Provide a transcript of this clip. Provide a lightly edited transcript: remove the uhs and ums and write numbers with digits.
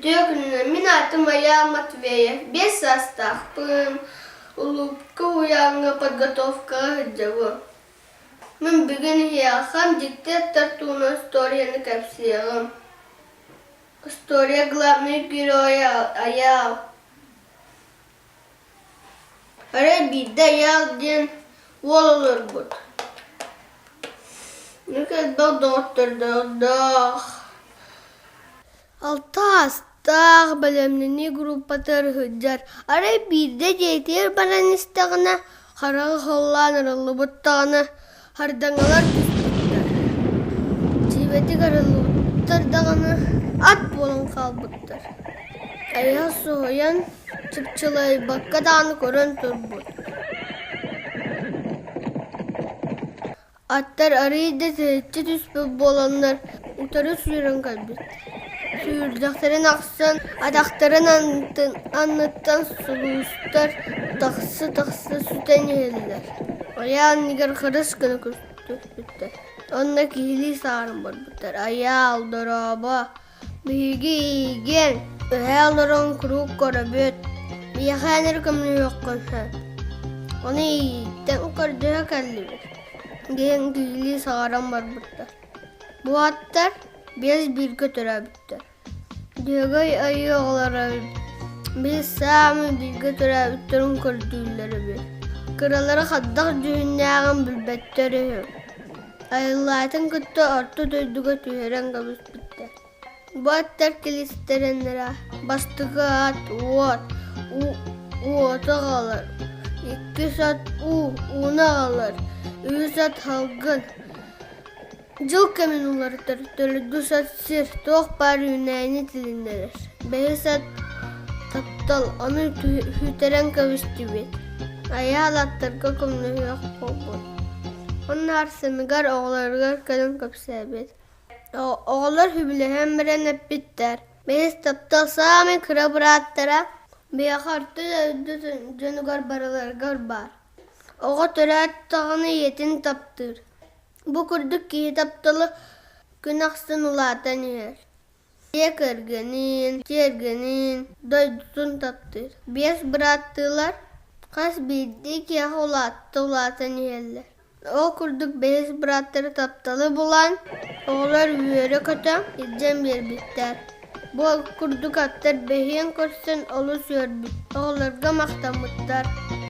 Үтүө күнүнэн, мин аатым Айаал Матвеев, 5 саастаахпын, Улуупка уһуйааҥҥа подготовкаҕа сылдьабын. Мин бүгүн эһиэхэ дьикти аттар туһунан историяны кэпсиэҕим. История главный геройа Айаал. Арай биирдэ Айаал диэн уол олорбут. Элбэх доҕоттордоох, Алта астаах бэлэмнэнии группатыгар сылдьар, арай биирдэ дьиэтигэр баран истэҕинэ, хараҕа халлаан арыллыбыт даҕаны, хардаҥалар түспүттэр. Дьиибэтик арыллыбыттар даҕаны, ат буолан хаалбыттар. Айах соһуйан, чыпчылайбакка даҕаны көрөн турбут. Аттар арыый да тэйиччи түспүт буоланнар, утары сүүрэн кэлбиттэр. Сүүрдэхтэрин ахсын атахтарын анныттан сулустар тахса-тахса сүтэн иһэллэр. Айаа анныгар харыс гына түспүттэр. Онно киһилии саҥаран барбыттар: «Айаал, дорообо, Биһиги эйигин үһээ олорон куруук көрөбүт, миэхэ эн эрэ көмөлөһүөххүн сөп, ону эйигиттэн көрдөһө кэллибит» диэн киһилии саҥаран барбыттар. Бу аттар 5 бииргэ төрөөбүттэр. Дьөгөй Айыы оҕолоро биир саамай бииргэ төрөөбүттэрин көрдүүллэр эбит. Кыралара хайдах дьүһүннээҕин билбэттэр үһү. Айыллаатын кытта орто дойдуга түһэрэн кэбиспиттэр. Бу аттар килистэриннэрэ бастакы ат уот, уоту аҕалар, иккис ат уу, ууну аҕалар, үһүс ат салгын. Дьыл кэмин уларытар, төрдүс ат сир, туох баар үүнээйини тилиннэрэр, бэһис ат таптал, ону сүтэрэн кэбистибит. Айаал аттарга көмөлөһүөх буолбут. Онно арсыныгар оҕолоругар кэлэн кэпсээбит. Оҕолор сөбүлэһэн баран эппиттэр: «Бэһис таптал саамай кыра бырааттара биһиэхэ орто дойду дьонугар барыларыгар баар. Оҕо төрөөт даҕаны ийэтин таптыыр. Бу курдук киһи таптала күн ахсын улаатан иһэр. Дьиэ кэргэнин, тиэргэнин, дойдутун таптыыр. 5 бырааттыылар хас биирдии киһиэхэ улаатта улаатан иһэллэр. Ол курдук бэһис бырааттары тапталы булан, оҕолор үөрэ-көтө илдьэн биэрбиттэр. Бу курдук аттар бэһиэн көрсөн олус үөрбүт, оҕолорго махтаммыттар.